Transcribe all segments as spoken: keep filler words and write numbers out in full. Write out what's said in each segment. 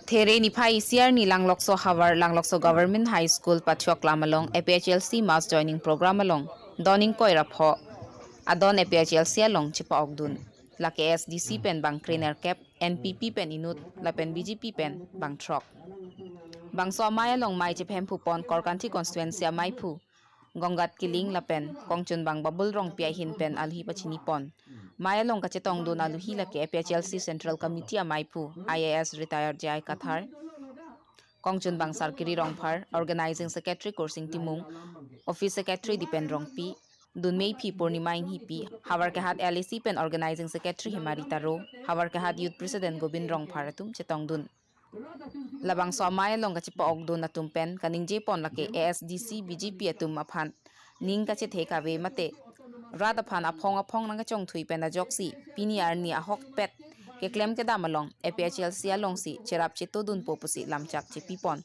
There niphai isi arni Langlokso havar Langlokso Government High School pachok lam along A P H L C mass joining program along don ingkoi ra pho adon A P H L C along chepa-okdun. Lake A S D C pen bang krenerkep, N P P pen inut, lapen B J P pen bang throk. Bangso amei along mei chephem phupon Korkanthi constituency ameiphu Gonggat Killing lapen kongchunbang Babul Rongpi ahin pen aluhi pachinipon. Mei along kachetongdun aluhi lake A P H L C Central Committee ameiphu I A S retired J I Kathar, kongchunbang Sarkiri Rongphar, Organizing Secretary Kursing Timung, Office Secretary Dipen Rongpi, dunmeiphi Purnima Inghipi, Havarkehat L A C pen Organizing Secretary Hemari Taro, Havarkehat Youth President Gobind Rongphar atum chetongdun. Labangso amei along kachepa-okdun atum pen kaningjepon lake A S D C B J P atum aphan ning kachethe kave mate rat aphan aphong aphong nangkachongthui pen ajoksi pini arni ahokpet keklem kedam along A P H L C alongsi cherap chetodunpo pusi lamchak chepipon.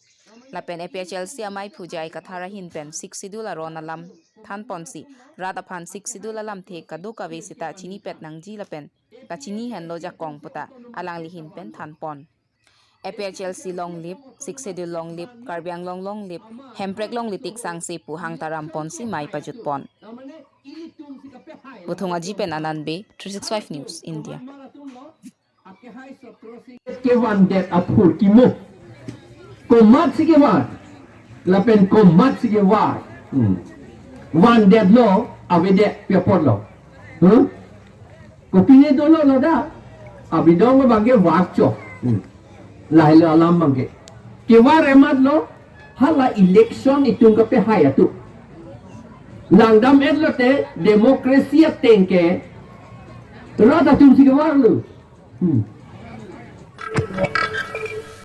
Lapen A P H L C ameiphu J I Kathar ahin pen Sixth Schedule aron alam thanponsi rat aphan Sixth Schedule alamthe kadokave seta chinipet nangji lapen kachini henlo jakong puta alangli ahin pen thanpon. A P H L C long live, Sixth Schedule long live, Karbi Anglong long live, Hemprek longle tik sangse pu hang taramponsi mei pajutpon. Buthong Aji pen Anand Bey, three six five News, India. Kevan det aphurkimo. Komatsi kevan. Lapen komatsi kevar. Hmm. Van detlo, avedet pi apotlo. Hmm? Kopine dolo lo da. Abidong abangke varcho. Hmm. Lahelo alam abangke. Kevar ematlo, hala election itum kapehai atum. Langdam-etlo te democracy ateng ke rat atumsi kevarlo. Hmm.